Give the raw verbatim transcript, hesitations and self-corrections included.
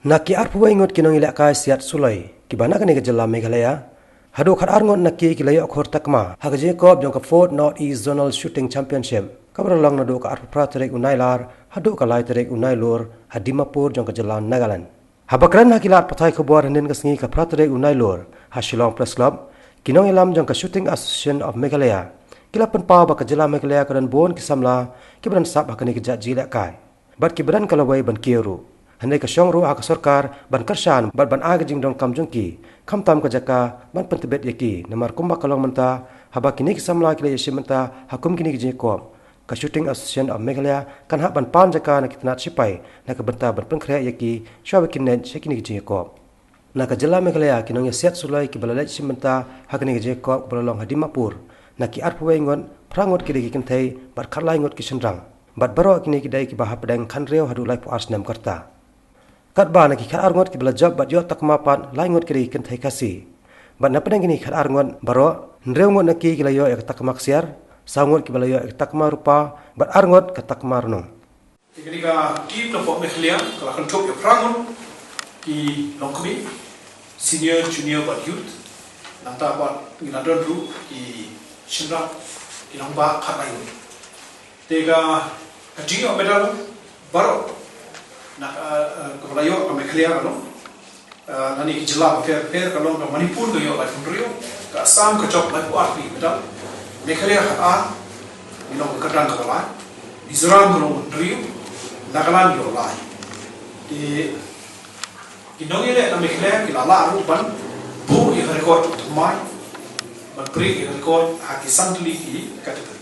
Na ki arphew wei ngut ki nongïalehkai siat suloi kiba na kane ka jylla Meghalaya, haduh khatar ngut na ki ki la ïoh khur takma ha ka jingïakop jong ka Fourth North East Zonal Shooting Championship, kaba la long naduh ka arphew phra tarik u Nailar haduh ka lai tarik u Nailur ha Dimapur jong ka jylla Nagaland. Haba kren ha ki lad pathai khubor hynnin ka sngi ka phra tarik u Nailur ha Shillong Press Club, ki nongïalam jong ka Shooting Association of Meghalaya ki la pynpaw ba ka jylla Meghalaya ka don bun ki samla kiba don sap ha kane ka jait jingïalehkai bad kiba don ka lawei ban kiew ruh. Hynrei ka shong ruh ha ka sorkar ban kyrshan bad ban ai ka jingdonkam jong ki, khamtam ka jaka ban pyntbit ïa ki, namar kumba ka long mynta, haba kine ki samla ki la ïashim bynta ha kum kine ki jingïakop, ka Shooting Association of Meghalaya kan hap ban pan jaka na ki tnat shipai na ka bynta ban pynkhreh ïa ki shuwa ba kin leit sha kine ki jingïakop. Na ka jylla Meghalaya, ki nongïasiat suloi kiba la leit shim bynta ha kane ka jingïakop kaba la long ha Dimapur, na ki arphew wei ngut, phra ngut ki dei ki kynthei bad khatlai ngut ki shynrang, bad baroh kine ki dei kiba hapdeng khathynriew haduh laiphew ar snem ka rta. Katba na ki khatar ngut kiba la jop bad ïoh takma pat, lai ngut ki dei ki kynthei Khasi. Bad napdeng kine ki khatar ngut baroh, hynriew ngut na ki ki la ïoh ïa ka takma ksiar, saw ngut kiba la ïoh ïa ka takma rupa, bad ar ngut ka takma rnong. Te kane ka team na pdeng Meghalaya ka la kynthup ïa phra ngut ki longkmie, senior, junior bad youth. Nangta pat ngi la don ruh ki shynrang, ki nongbah khatlai ngut. Te ka, ka jingïoh medal baroh na, eh, eh, kaba la ïoh ka Meghalaya ka long, eh, na kine ki jylla bapher bapher, ka long ka Manipur ka ïoh laiphew hynriew, ka Assam ka jop laiphew arphew medal, Meghalaya khatar, ngi long ka kyrdan kaba lai, Mizoram ka long hynriew, Nagaland ïoh lai. Te ki nongïaleh na Meghalaya ki la lah ruh ban buh ïa ka record thymmai, ban break ïa ka record ha ki san tylli ki category.